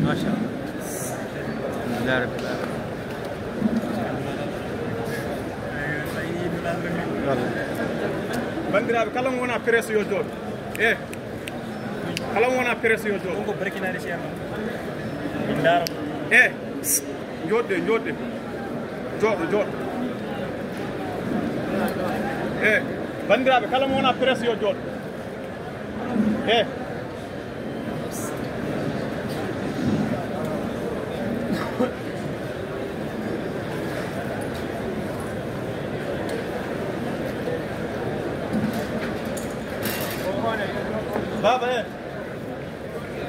ما شاء الله لا رب bandiraɓe kala mo wona presse yo jooɗo kala mo wona presse yo jooɗo ko brekinade ceerno min daaro jooɗɗe jooɗɗe jooɗo bandiraɓe kala mo wona presse yo jooɗo baba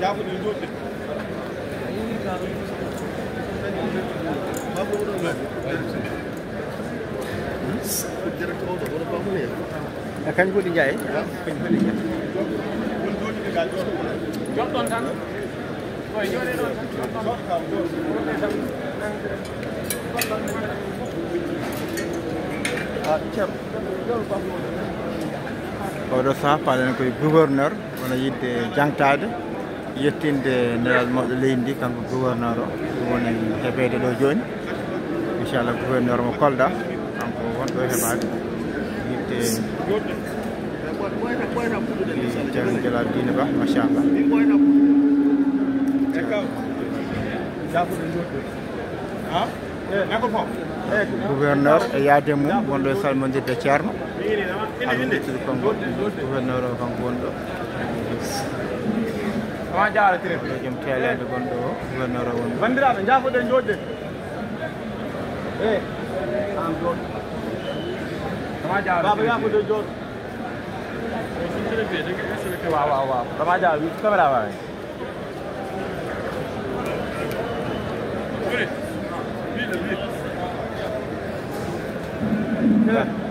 yafuɗe jooɗɗe kañ ko di jaay kañ ko di jaay jomɗon tan oy jooɗe ɗon oɗo saha paɗen koye gouverneur wona yidde jangtade yettinde nelal mawɗo leydi ndi kanko gouverneur o ɗum woni heɓede ɗo joni inchallah gouverneur mo Kolda kanko wonɗo heɓade yidde ceerno Jalal Dine Ba machallah gouverneur e yaade mum wonɗo e salmodirde ceerno almudettude konko gouverneur o kanko wonɗo ama jaaratiree joom teelede gonɗo o gouverneur o wonɗo bandiraɓe jaafoɗen jooɗɗe an jooɗo ama jaara baba yafude jooɗo waaw ama jaara wi caméra wawi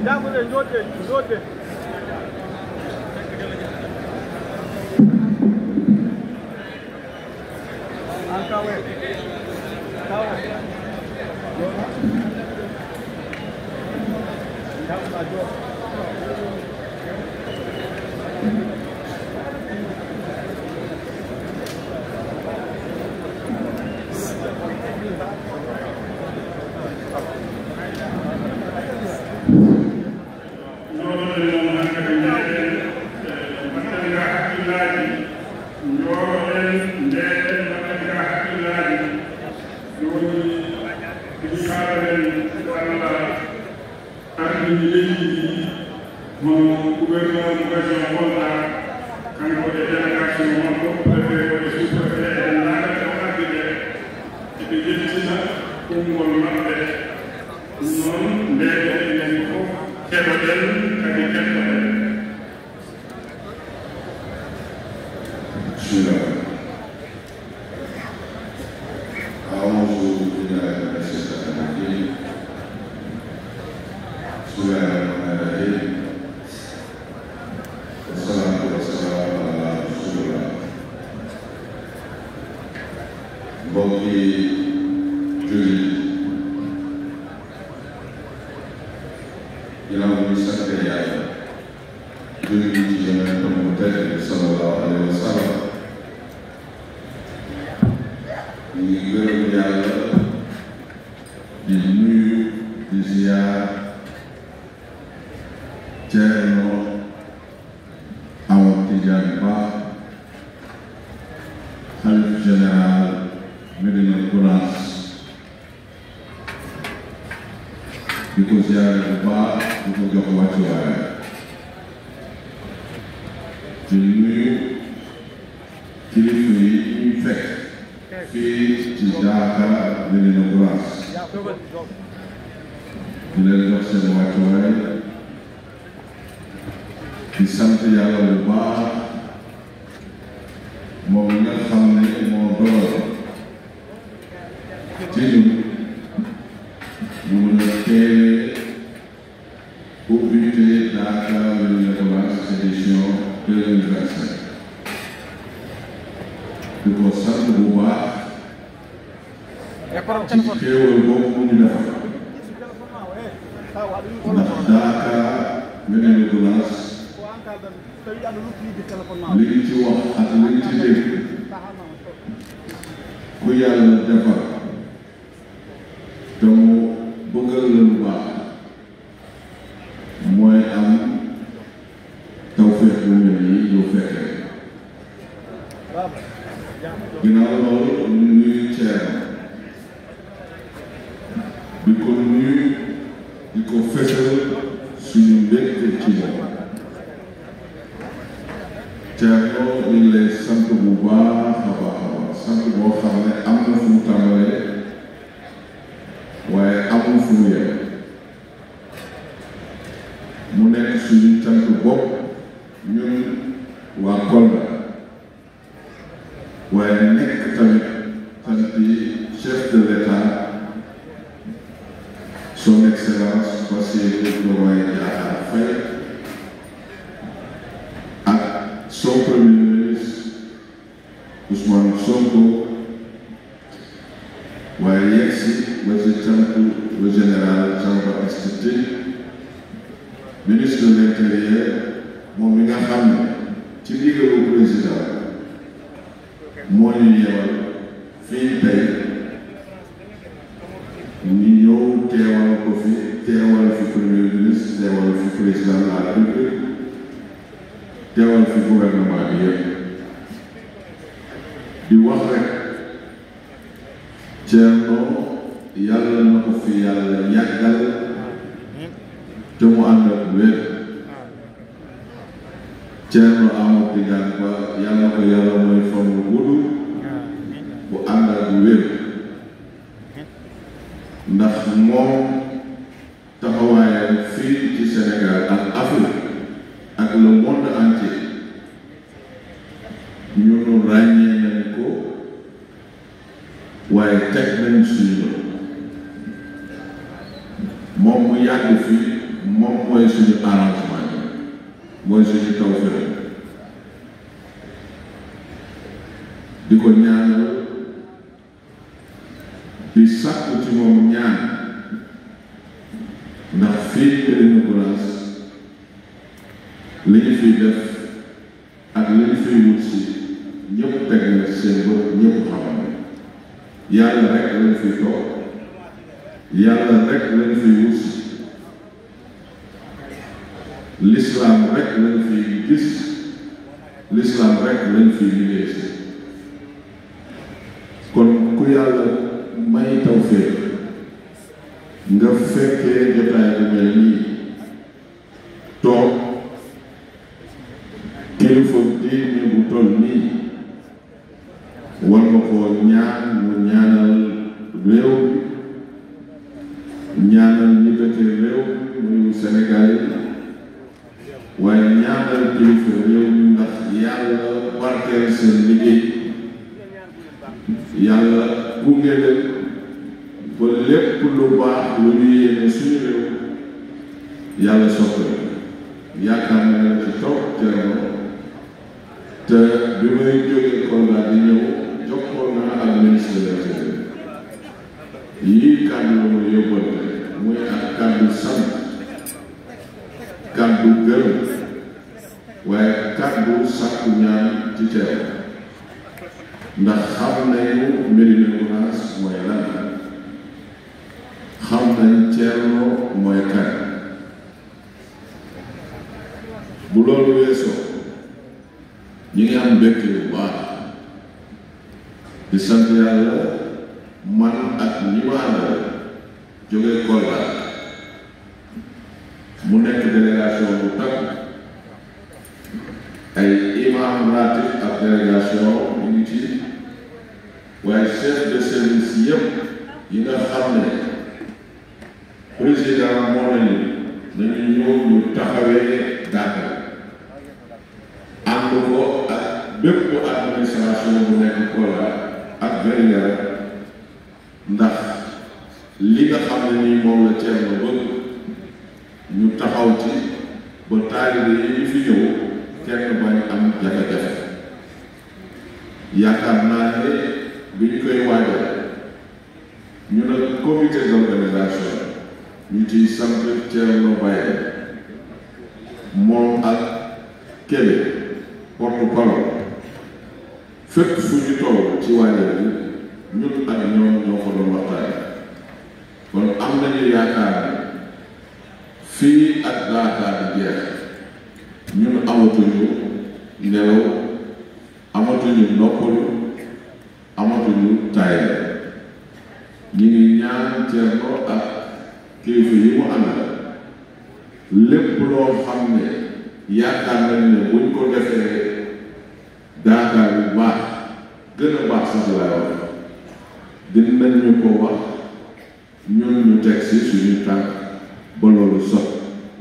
jaafoɗen jooɗɗe an kawe ku yàlla defar te mu bëggal la lu baax mooy am tawfeex bu mel nii ñu fekkee ginnaaw loolu ñu nuyu Thierno di ko nuyu di ko fesal suñu mbégte ci moom Thierno ñu ngi lay sant bu baax a baax sant boo xam ne am na fu mu tàmbalee waaye amul fu mu yem mu nekk suñu cant bopp ñun waa Kolda waaye nekk tamit sant yi chef de l'État son excellence Bassirou Diomaye Diakhar Faye ak son premier ministre Ousmane Sonko waaye yegg si ba si sant le général Jean-Baptiste Tine ministre de l'Intérieur moom mi nga xam ne ci ndigalu président moo ñu yeewal fii tey ñu ñëw teewal ko fi teewal fi premier ministre teewal fi président de la République teewal fi gouvernement bi yëpp di wax rek Thierno yàlla na ko fi yàlla yàggal te mu ànd ak wér Thierno Amadou Tidiane Ba yàlla ko yàlla mooy fan bu gudd bu ànd ak wér ndax moom taxawaayam fii ci Sénégal ak Afrique ak le monde entier ñunu ràññee nañ ko waaye teg nañ suñu moom mu yàgg fii moom mooy suñu arrangement mooy suñu tawfeex di ko ñaanal di sàkku ci moom ñaan ndax fii Médina Gounass li ñu fiy def ak li ñu fiy wut si ñëpp teg na seen bët ñëpp xam yàlla rek lañ fiy toog yàlla rek lañ fiy wut si l'islam rek lañ fiy gis l'islam rek lañ fiy liggéey si kon ku yàlla may tawfeex nga fekkee jotaay bu mel nii toog kilifa diine bu toll nii war nga koo ñaan mu ñaanal réew mi ñaanal ñi dëkkee réew muy Sénégal yi waaye ñaanal kilifa réew mi ndax yàlla barkeel seen liggéey yàlla gunge leen ba lépp lu baax lu ñu yéene suñu réew yàlla soppal yaakaar na leen ci toog Thierno te bi may jógee Kolda di ñëw jokkoo naa ak ministre de l'Intérieur yii kàddu la ma yóbbante muy ak kàddu sant kàddu gërëm waaye kàddu sàkku ñaan ci Thierno ndax xam nañu Médina Gounass mooy lan xam nañ Thierno mooy kan bu loolu weesoo ñi ngi am mbégte bu baax di sant yàlla man ak ñi ma àndal jóge Kolda mu nekk délégation bu tag ay imam ratib ak délégation ñu ngi ci waaye chef de service yëpp yi nga xam ne président moo nañu nañu ñëw ñu taxawee Dakar ànd ko ak bépp administration bu nekk Kolda ak Vélingara ndax li nga xam ne nii moom la Thierno bëgg ñu taxaw ci ba taalibe yi ñu fi ñëw kenn bañ am jafe-jafe yaakaar naa ne bi ñu koy waajal ñu ne comité d'organisation ñu ciy sant Thierno Baye moom ak Kélé porte-parole fépp fu ñu toll ci waajal bi Dakar di jeex ñun amatuñu nelaw amatuñu noppalu amatuñu taayal ñi ngi ñaan Thierno ak kilifa yi mu àndal lépp loo xam ne yaakaar nañ ne buñ ko defee Dakar bu baax gën a baax sax laay wax dinañ ñu ko wax ñun ñu teg si suñu tànk ba loolu sot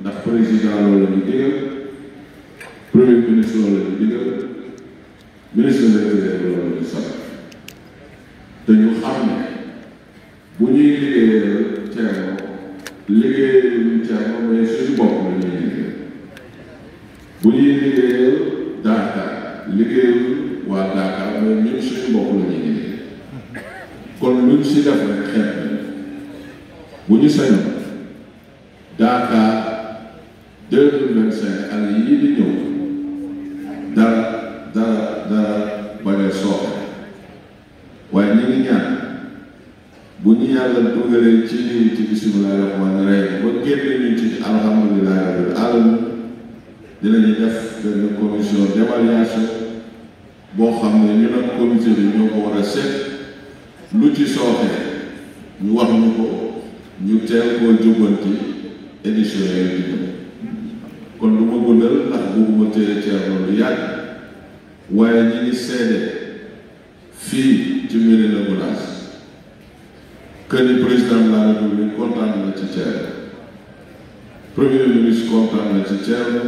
ndax président loolu la ñu digal premier ministre loolu la ñu digal ministre de l'Intérieur loolu la ñu sot te ñu xam ne bu ñuy liggéeyal Thierno liggéeyal Thierno mais suñu bopp la ñuy liggéeyal bu ñuy liggéeyal Dakar liggéeyal waa Dakar mais ñun suñu bopp la ñuy liggéeyal kon luñ si def rek xeet nañ bu ñu sañoon Dakar 2025 ak yii di ñëw dara bañ a sooxe waaye ñi ngi ñaan bu ñu yàlla dugalee ci lii ci bismillahi rahmaani rahim ba génne ñu ci alhamdulillahi rabbil alamin dinañu def benn commission d'évaluation boo xam ne ñu nag comité bi ñoo ko war a seet lu ci sooxe ñu wax ñu ko ñu teel koo jubbanti édition yooyu di ñëw kon lu ma guddal ndax bugguma téye Thierno lu yàgg waaye ñi ngi seede fii ci Médina Gounass que ni président de la République kontaan na ci Thierno premier ministre kontaan na ci Thierno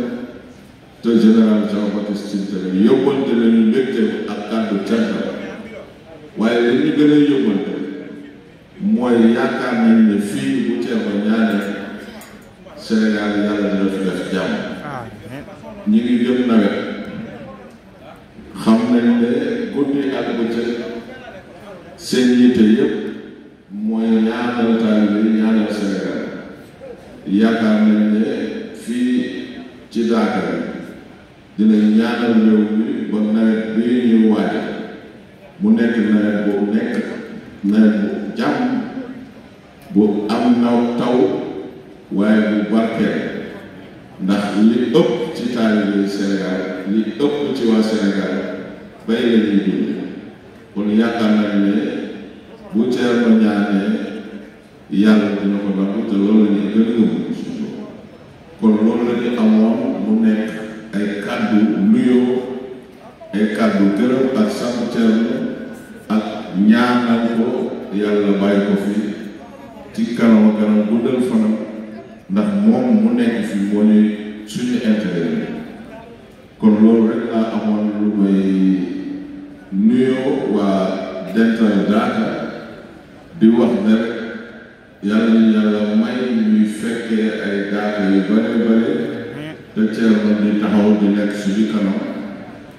te général Jean-Baptiste Tine tamit yóbbante nañu mbégte ak kàddu cant waaye li ñu gën a yóbbante mooy yaakaar nañ ne fii bu Thierno ñaanee Sénégal yàlla dina fi def jàmm ñi ngi jëm nawet xam nañ ne guddi ak bëccëg seen yitte yëpp mooy ñaanal taalibe yi ñaanal Sénégal yaakaar nañ ne fii ci Dakar dina ñaanal réew mi ba nawet bii ñuy waajal mu nekk nawet bu jàmm bu am naw taw waaye bu barkeel ndax li ëpp ci taalibe Sénégal li ëpp ci waa Sénégal bay la ñuy dund kon yaakaar nañ ne bu Thierno ñaanee yàlla dina ko nangu te loolu la ñuy gën a gëm suñu kon loolu la ñu amoon mu nekk ay kàddu nuyoo ay kàddu gërëm ak sant Thierno ak ñaanal ko yàlla bàyyi ko fi ci kanam guddal fanam ndax moom mu nekk fi moo ñuy suñu intérêt kon loolu rek laa amoon lu may nuyoo waa Dental Dakar di wax ne rek yàlla may ñuy fekkee ay daaka yu bare te Thierno di taxaw di nekk suñu kanam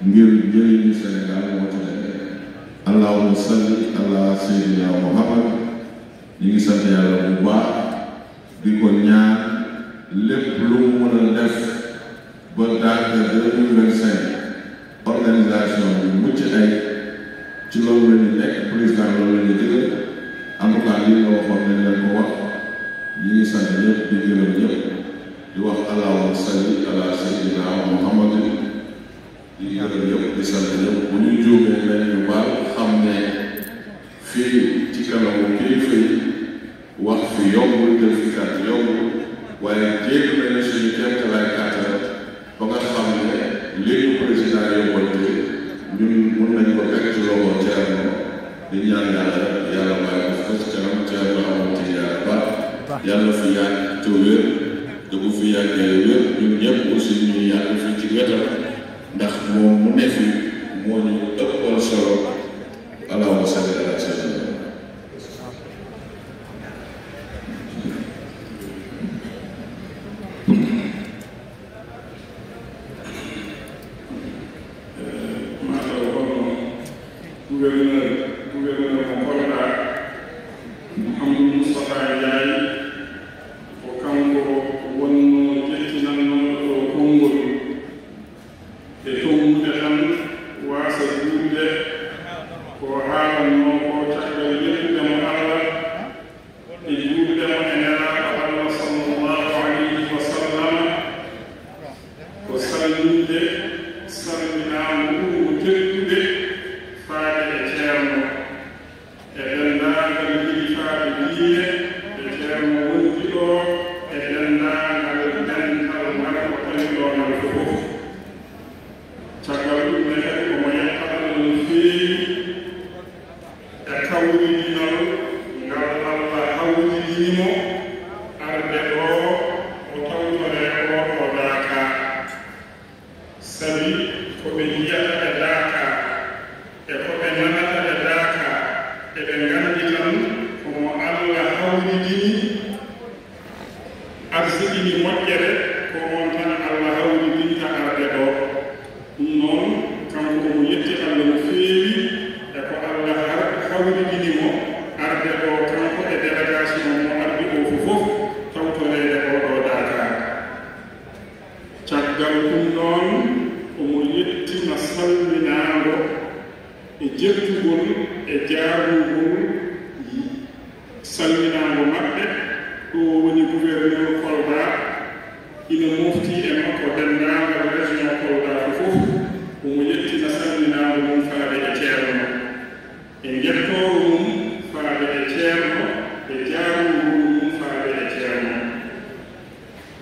ngir njëriñu Sénégal moo ci nekk allahumma salli ala sayyidina Muhammad ñu ngi sant yàlla bu baax di ko ñaan lépp lu mu mën a def ba Dakar 2025 organisation bi mucc ay ci loolu la ñu nekk président loolu la ñu digal en tout cas lii la waxoon nañ leen ko wax ñu ngi sant ñëpp di gërëm ñëpp di wax allahumma salli ala sayyidina Muhammad di gërëm ñëpp di sant ñëpp bu ñu juumee nañ ñu baal xam ne fii ci kanamu kilifa yi wax fi yombul jël fi kàtt yombul waaye jéem nañu suñu kéemtalaay kàttan ba nga xam ne léegi président yóbbante ñun mun nañ ko fekk ci loxo Thierno di ñaan yàlla bàyyi ko fa ci kanam Thierno amoon ci yàlla baax yàlla fi yàgg te wér te bu fi yàggee wér ñun ñëpp aussi ñu yàgg fi ci wetam ndax moom mu ne fi moo ñu ëppal solo allahumma salli ala sayyidina gouverneur mo Kolda Mouhamadou Moustapha Ndiaye ko kanko wonno ƴettinanno ɗo konngol e towmude tan waasa juurde hawridinal ngal Allah hawridinimo arde ɗo o tawtore o daaka sabi ko ɓe yiyata e daaka e ko ɓe nanata e daaka eɓe nganndi tan komo Allah hawridini arsiɗini moƴƴere ko on tan Allah hawridinta arde ɗo ɗum noon kanko omo yetti Allah no feewi e ko Allah hawridinimo arde ɗo kanko e délégation mo ardi o fof tawtoreede oɗo daaka caggal ɗum noon omo yettima salminaango e jettugol e jaarugol salminaango maɓɓe ɗo woni gouverneur Kolda ina mofti e makko denndaangal région Kolda fof omo yettina salminaango mum faade e ceerno e njettoowo mum faade e ceerno e jaarugol mum faade e ceerno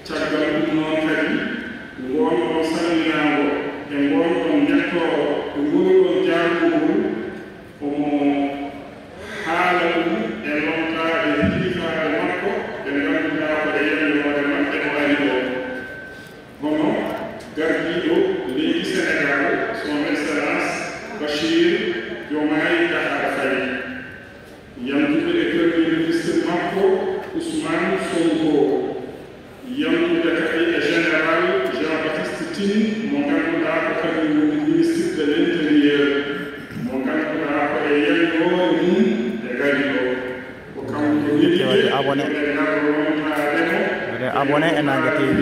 caggal ɗum noon kadi ngonɗon salminaango e ngonɗon njettoowo e ngolɗon jaarugol omo haala ɗum e lomtaade hilifaade makko ɓe ngannduɗaa ko e yelloore maɓɓe o ari ɗo hono gardiiɗo leydi Sénégal son excellence Bachir Diomaye Diakhar Faye yamtude e premier ministre makko Ousmane Sonko yamtude kadi e général Jean-Baptiste Tine mo ngannduɗaa ko kadi woni ministre de l' intérieur mo ngannduɗaa ko e yelloore mum e gari ɗo ko kanko Waɗe abonné e Nangue TV.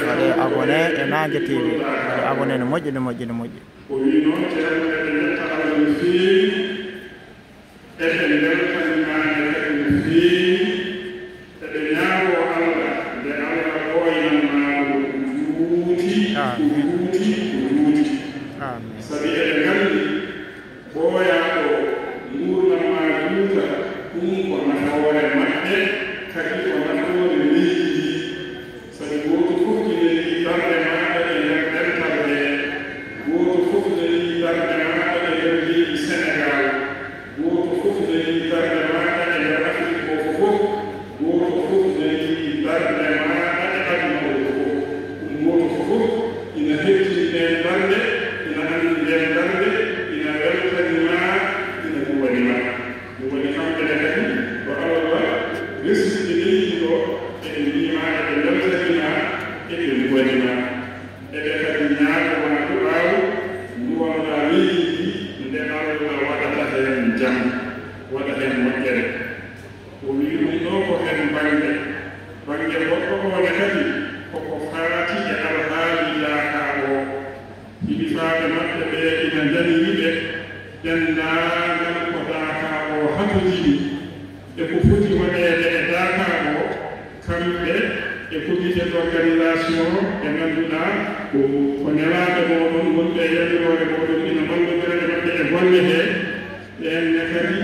Waɗe abonné e Nangue TV. Waɗe abonné no moƴƴi no moƴƴi no moƴƴi. o wi noon ceerno eɓe jetta Allah no feewi eɓe mbeltanimaade kadi no feewi eɓe ñaago Allah nde Allah ɓooynanmaamo juuti ko juuti ko juuti sabi eɓe nganndi ɓooyaaɗo nguurdam ma juuta ɗum ko nafoore maɓɓe kadi ko nafoore leydi ndi sabi gooto fof ine yiɗi darde maaɗa e nder dental he gooto fof ne yiɗi darde maaɗa e nder leydi Sénégal gooto fof ne yiɗi darde maaɗa e nder Afrique o fof gooto fof ne yiɗi darde maaɗa e aduna o fof ɗum gooto fof ina hettini nden darde ina anndi nden darde ina weltanima ina duwanima ɗum woni kamɓene kadi ko Allah reside leydi ɗo eɓe mbima eɓe weltanima eɓe duwanima eɓe kadi ñaagoma duɓaawu duwanɗa leydi nde Allah waɗata heen jam waɗa heen moƴƴere o wi ɗum ɗo ko heen baŋnge goɗɗo oone kadi koko faati e alhaali yaaka o hilifaaɓe maɓɓe ɓe ina janiriɓe denndaangal ko daaka o hatojini e ko foti waɗeede e daaka o kamɓe e comité d' organisation ɓe ngannduɗaa ko nelaaɓe mooɗon wonɓe e yalliroore mooɗon ina ballodiraɗe maɓɓe e golle hee ɓeenne kadi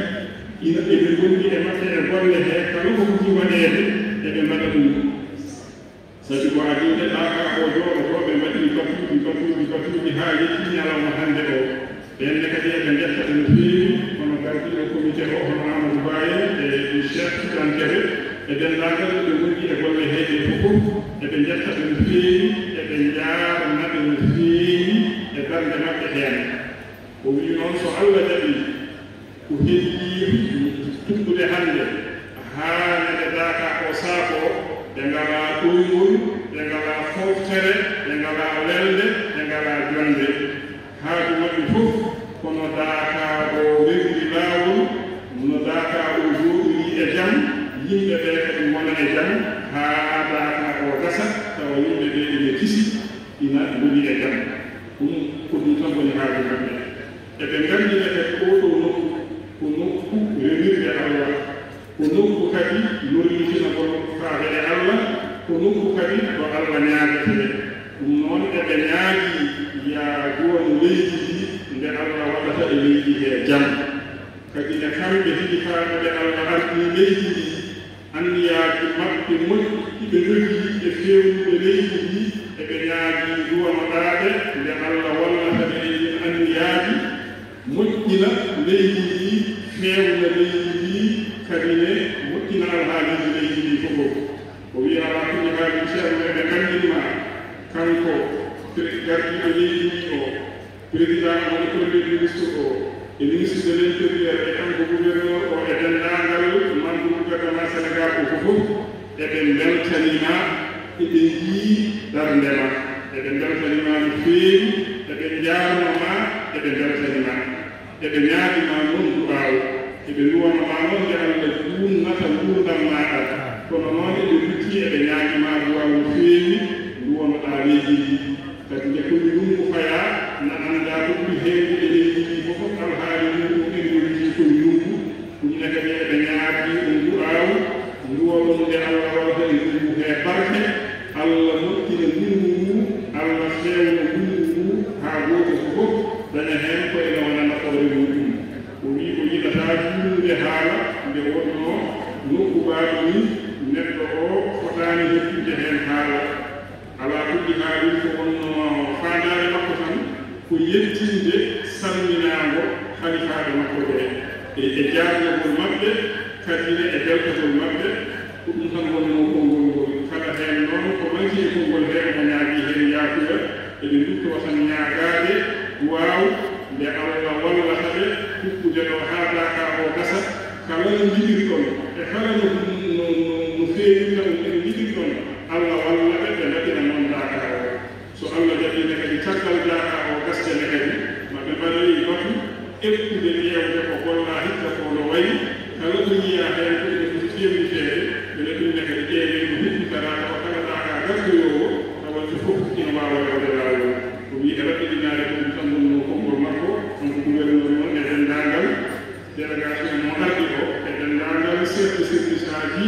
eɓe gondi e maɓɓe e golle hee kala ko foti waɗeede eɓe mbaɗa ɗum sabi ko adiide daaka o jooɗotoo ɓe mbaɗii batuuji haa yetti ñalawma hannde o ɓeenne kadi eɓe njettata no feewi hono gardiiɗo comité o hono Amadou Baye e Cheikh Tidiane Kébé e denndaangal ɓe gondi e golle heeɗe fof eɓe njettata no feewi eɓe njaarnaɓe no feewi e darnde maɓɓe heen o wii noon so Allah jaɓi ko heddii tumɓude hannde haanede daaka o saako ɓe ngalaa ɗoygol ɓe ngalaa foftere ɓe ngalaa welde ɓe ngalaa jonde haaju maɓɓe fof kono daaka o rewri laawol no daaka o jooɗorii e jam yimɓe ɓe kadi wona e jam haa daaka o gasa tawa yimɓe ɓe ine kisi ina ngoni e jam ɗum ko ɗum tan woni haaju maɓɓe eɓe nganndina kadi oɗo nokku ko nokku remirde Allah ko nokku kadi lollitinagol faade e Allah ko nokku kadi ɗo Allah ñaagetee ɗum noon eɓe ñaagi ya goon leydi ndi nde Allah waɗata e leydi hee jam kadi ne kamɓe hilifaaɓe ɓe Allah ardi leydi ndi anniyaaji maɓɓe moƴƴi ɓe jogii e feewnuɓe leydi ndi eɓe ñaagi duwanoɗaaɓe nde Allah wallata ɓe e ɗin anniyaaji moƴƴina leydi ndi feewna leydi ndi kadi ne moƴƴina alhaaliji leydi ndi fof o wi ala kulli haali ceerno eɓe nganndinma kanko gardiɗo leydi ndi o président woni premier ministre o e ministre de l' intérieur e kanko gouverneur o e denndaangal mandu gouvernement sénégal o fof eɓe mbeltanima eɓe yii darndema eɓe mbeltanima no feewi eɓe jaarnoma eɓe mbeltanima eɓe ñaaɗima noon du'aaw eɓe nduwanoma noon nde Allah juunnata nguurdam maɗa kono noon eɓe lutti eɓe ñaaɗima du'aaw no feewi nduwanoɗa leydi ndi kadi nde komi ndunngu faya na annda ko ɓuri heewde e leydi ndi fof alhaali muɗum enndoliji koye ndungu ɗumne kadi eɓe ñaaɗi e du'aaw nduwaɗon nde Allah wawta e ndungu he barke Allah moƴƴina ndungu ngu Allah feewna ndungu ngu haa gooto fof daña heen ko ene wona nafoore muɗum o wii ko yiɗata juulde haala nde wonno nokku baaɗo ni neɗɗo o fotaani heɓtude heen haala alaa kulli haalin ko wonno faandaare makko tan ko yettinde salminaango halifaaɓe makko ɓe e jaarnogol maɓɓe kadi ne e beltotol maɓɓe ko ɗum tan wonno konngol ngol kala heen noon ko manki e konngol heen mo ñaagii heen yaafuya eɓe nduttowa tan ñaagaade waaw nde Allah wallata ɓe hukkude ɗo haa daaka o gasa kala no jiɗirɗon e kala no feewina ɗum ene jiɗirɗon Allah walla ɓe ɓe mbaɗina noon daaka o so Allah jaɓiine kadi caggal daaka o gasdene kadi maɓe mbaɗoyi batu ekkude ƴeewde ko golla hikka ko no wayi kala ko yiya heen ko ene foti feewiteede ɓene ɗumne kadi ƴeewe no heɓɓitara tawa kala daaka gasdoyowo tawalto fof ina waawa rewde laawol o wi e raɓɓiɗinaare ko ɗum tan wonno konngol makko kanko gouverneur noon e denndaangal délégation mo ardi o e denndaangal chef de service aji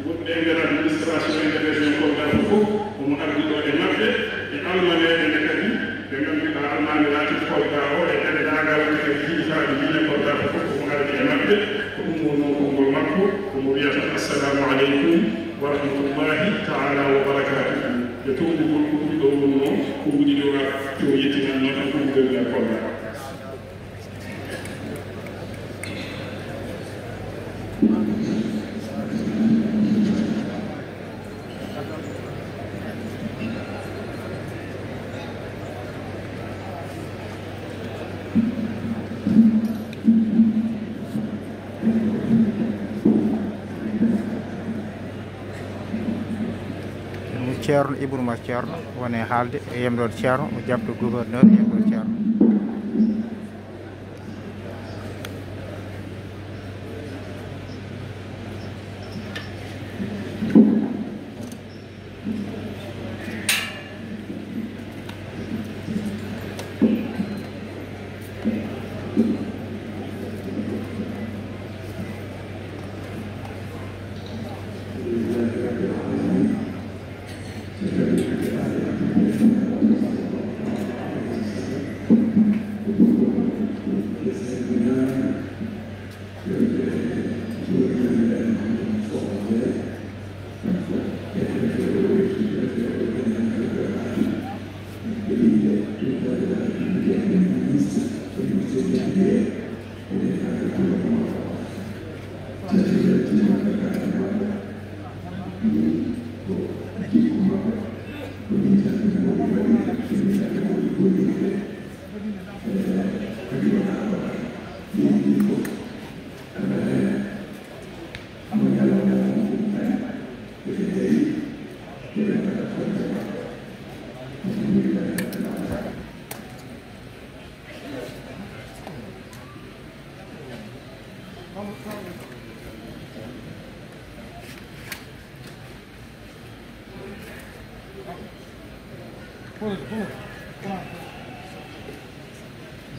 wonɓe e nder administration e nder région Kolda fof omo ardi ɗo e maɓɓe e almaneɓe ne kadi ɓe ngannduɗaa almami laatiɓe Kolda o e denndaangal kadi jiɗitaaɓe diine Kolda fof omo ardi e maɓɓe ko ɗum wonno konngol makko omo wiyata assalamu aleykum wa rahmatullahi taala wa barakatuhu e towɗugol ko ɗum ɗo wonno ko woni ɗo to yettinanno tan ko gouverneur Kolda Ceerno Ibou Mas Ceerno woni e haalde e yemɗode ceerno mo jabdo gouverneur e yemɗode ceerno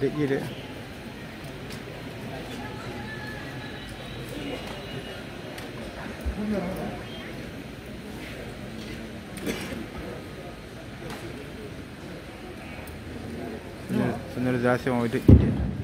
deƴƴide sonorisation o deƴƴide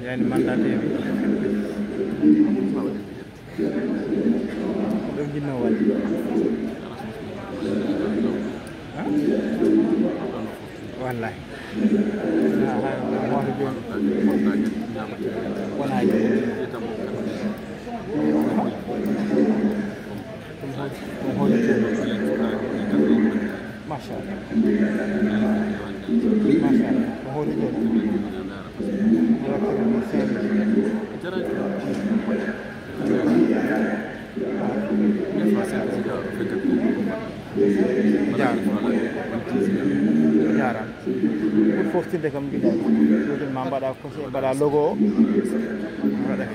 Yani mandat bi do ginnaw wal wallahi foftinde kam gida ɗum ma mbaɗa kose mbaɗa logo o waɗa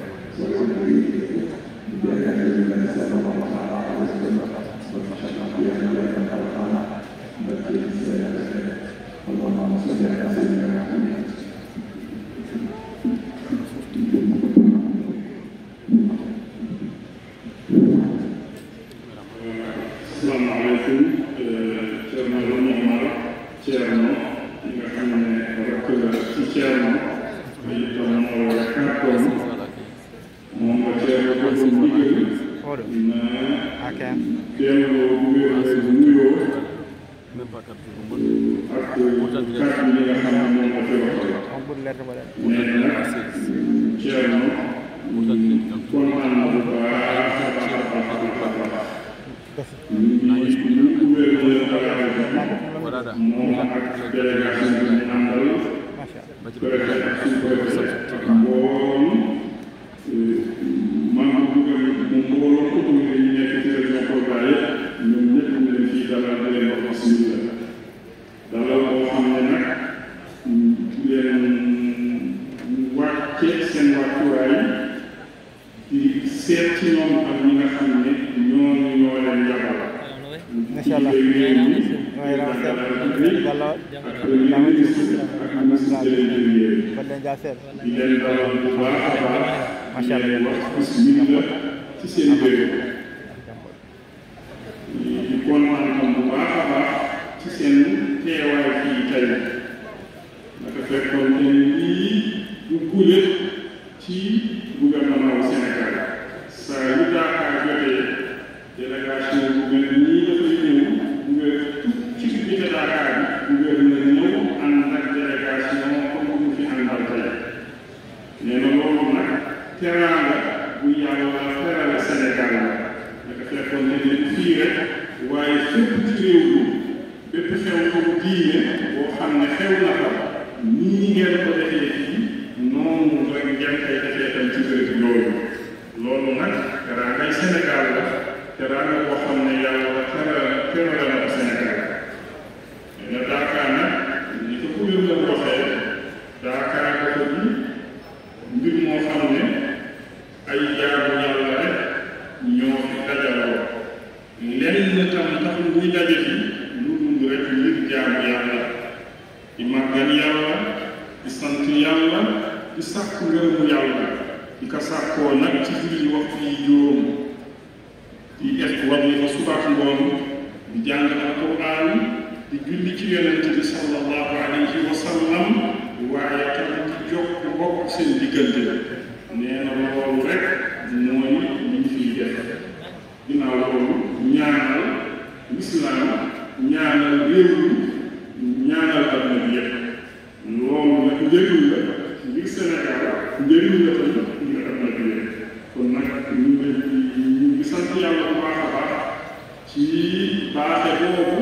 ci baaxe boobu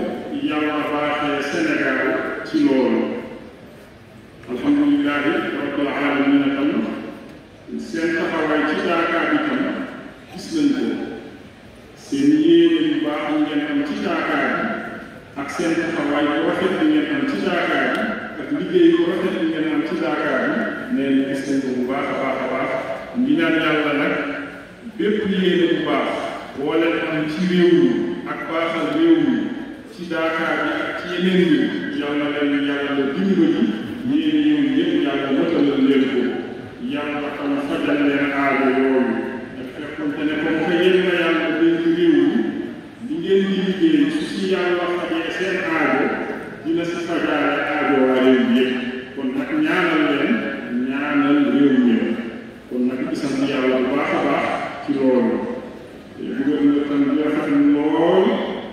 yàlla baaxee Sénégal ci loolu alhamdulilahi rabbil alamin tam seen taxawaay ci Dakar bi tam gis nañ ko seen yéene yu baax yi ngeen am ci Dakar bi ak seen taxawaay bu rafet bi ngeen am ci Dakar bi ak liggéey bu rafet bi ngeen am ci Dakar bi nee na gis nañ ko bu baax a baax a baax ngi ñaan yàlla nag bépp yéene bu baax boole am ci réew mi ak baaxal réew mi ci Dakar bi ak ci yeneen yi yàlla leen yàlla dimbali yéen yéen yëpp yàlla motalal leen ko yàlla tam fajal leen aajo yooyu ak fekkonte ne comme que yéen na yàlla dénk réew mi li ngeen di liggéey su si yàlla fajee seen aajo dina si fajaale aajo waa réew mi yëpp kon nag ñaanal leen ñaanal réew mi kon nag di sant yàlla bu baax a baax ci loolu gouverneur tam di rafet lool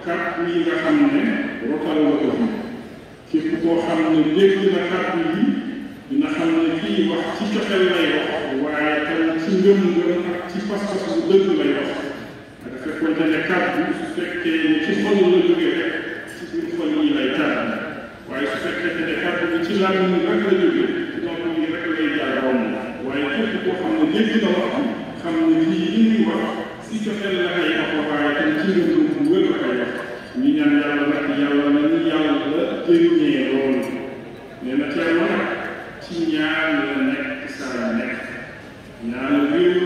kàddu yi nga xam ne rotal la ko fi képp koo xam ne dégg na kàddu yi dina xam ne kii wax ci coxel lay wax waaye tam ci ngëm-ngëm ak ci pas-pas bu dëgg lay wax dafa fekkonte ne kàddu su fekkee ne ci xol la jógee rek ci biir xol yi lay kàddu waaye su fekkee ne kàddu bi ci làmmiñ rek la jógee ci nopp yi rek lay jaar romb waaye képp koo xam ne dégg na wax xam ne lii li ñuy wax si coxel la koy wax waaye tam ci ngëm-ngëm bu wér la koy wax ñu ñaan yàlla nag yàlla na ñu yàlla la jëriñee loolu nee na teel nag ci ñaan la nekk saa nekk ñaanal réew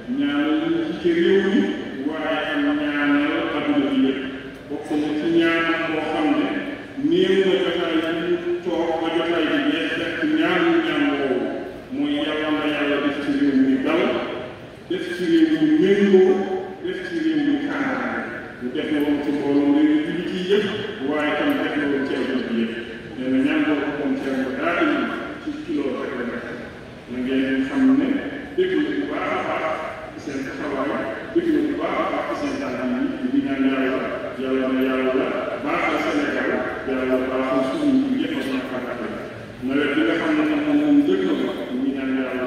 mi ñaanal ñu jiite réew mi waaye am ñaanal adduna bi yëpp bokk na ci ñaanal boo xam ne néew na jotaay bi ñu toog ba jotaay bi jeex fekk ñaanu ñaan woowu mooy yàlla na yàlla def ci réew mi dal def ci réew mi méngoo def ci réew mi kaaraange ñu def na woon ci mbooloo réew mi jullit yi yëpp waaye tam def na woon ci adduna bi yëpp nee na ñaan boobu comme seen ko daa ci kilo rek la nekk na ngeen xam ne dégg na bu baax a baax ci seen taxawaay dégg na bu baax a baax ci seen tànn yi di ñaan yàlla yàlla na yàlla baaxal Sénégal yàlla baaxal suñu yëpp suñu xarate nawet bi nga xam ne nag moom dëgg na ko ñu ñaan yàlla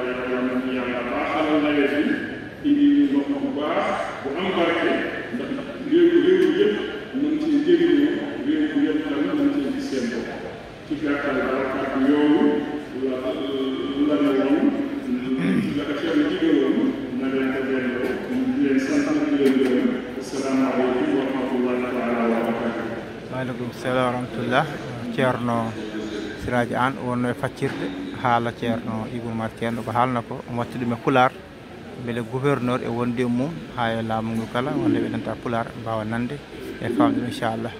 yàlla baaxal nawet bi indi ñu ndox bu baax bu am barke ndax réew yëpp mën ci jëriñoo réew yëpp tamit mën ci gis seen bopp ci gàttal daal ak yooyu la ne woon la ko kenn digaloon na leen ko delloo di leen sant di leen gërëm asalaamaaleykum wa rahmatullahi taala wa barakatuh. waaleykum salaam wa rahmatullah ceerno Siraji An wonno e faccirde haala ceerno Ibou Mar Thiendo ko haalna ko watti ɗum e Pulaar beele gouverneur e wonde mum ha e laamu ngu kala wonde ɓe ɗanta Pulaar mbawa nande e famde inchallah.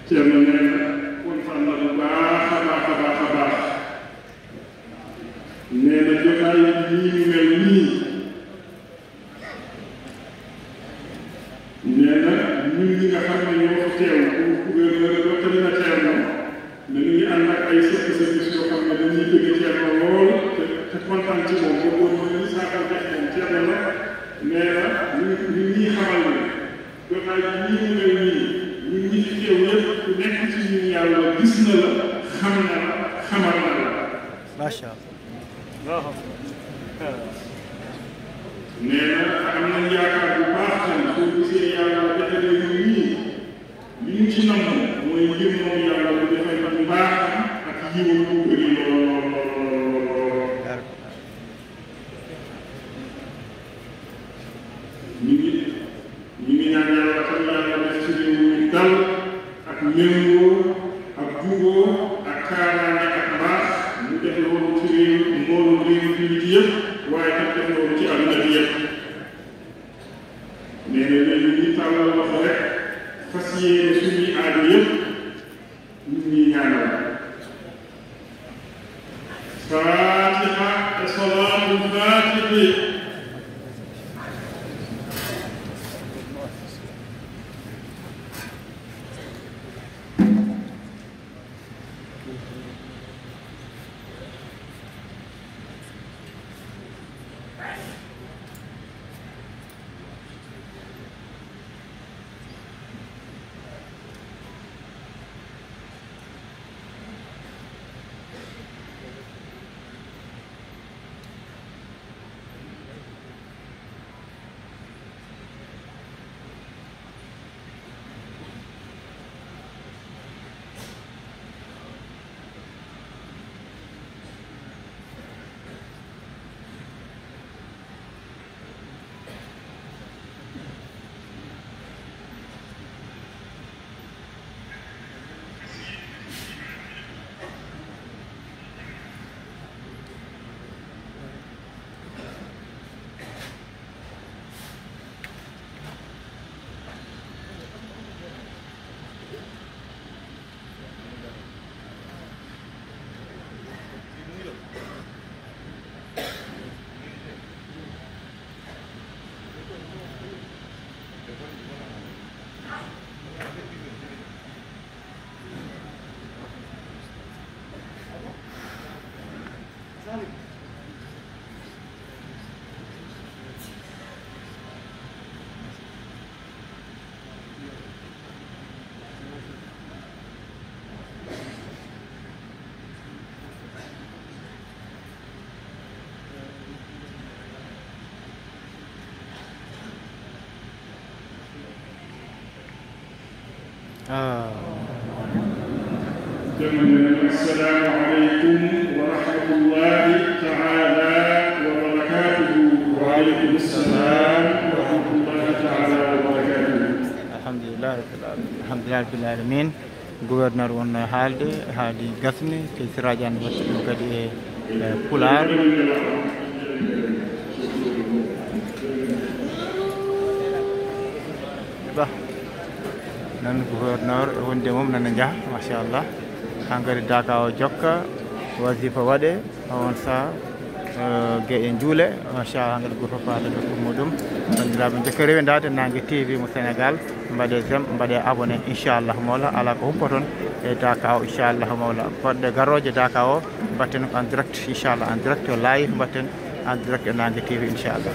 Ceerno nee na kontaan na bu baax a baax a baax a baax nee na jotaay yi ñu mel nii nee na ñun ñi nga xam ne ñoo fa teew pour gouverneur dootali na Ceerno ne ñu ngi ànd ak ay service yoo xam ne dañuy bëgg Ceerno lool te kontaan ci moom boobu ñu saakal def moom Ceerno nag nee na ñu ñuy xamal ne jotaay yi ñu mel nii ñun ñi fi teew yëpp ku nekk ci ñun yàlla gis na la xam na la xamal na la. macha allah. nee na am nañ yaakaar bu baax tam soo gisee yàlla defalee ñu nii li ñu ci namm mooy ngir moom yàlla bu defee ak mbaaxam ak yiwam bu bëri lool. ñu ngi ñaan yàlla tam yàlla def ci réew mi dal ak méngoo ak juboo ak kaaraange ak mbaax mu def loolu ci réew mbooloo réew bi nit yëpp waaye tam def loolu ci àdduna bi yëpp nee na léegi ñu tàllal loxo rek fas yéene suñuy aajo yëpp ñu ñuy ñaanal Fatiha te salaatul Faatihi السلام عليكم ورحمة الله تعالى وبركاته. وعليكم السلام ورحمة الله تعالى وبركاته. الحمد لله رب العالمين. gouverneur won haalde haadi gasni te siradiane watti ɗum kadi e pular ba nan gouverneur wonde mom nana jaaha machallah hankadi daka o jokka wasifa waɗe on saha gueɗe juule machallah hankadi goto fata ɗo ɗum muɗum bandiraɓe jokka rewendade Nangue TV mo Sénégal mbaɗe sem mbaɗe abonné inchallah mawla ala ko huppa toon e Daka o inchallah mawla poɗɗe garoje Daka o mbatten en direct inchallah en direct live mbatten en direct e Nangue TV inchallah.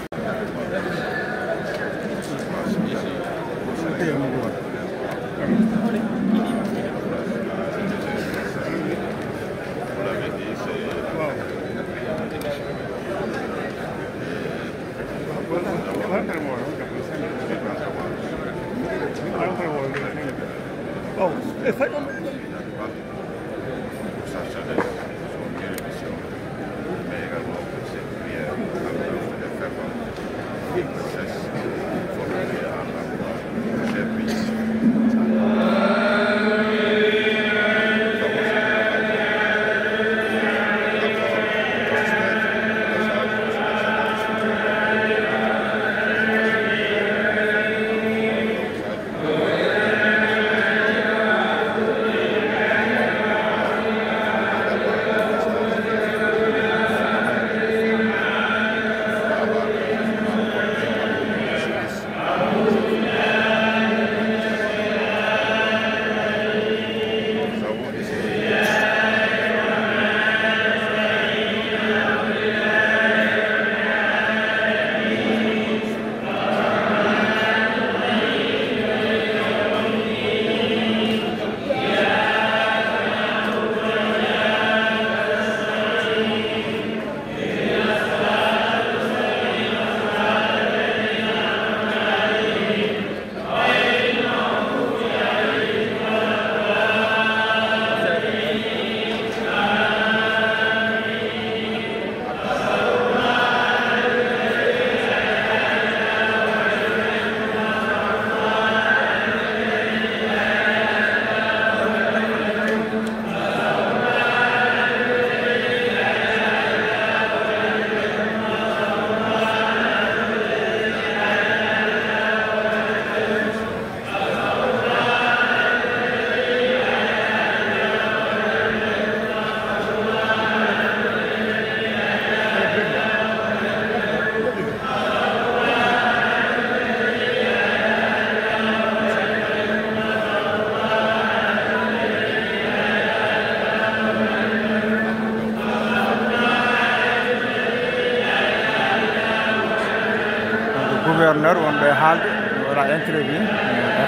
gouverneur wonɓe haalde waɗa interview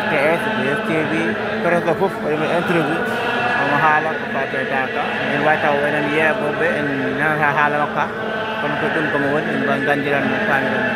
RTS DSTV presque fof waɗima interview omo haala ko fate Daka en wawi taw enen yeeɓoɓe en nanata haala makka kono ko ɗum komo woni en gandiran mo kamiren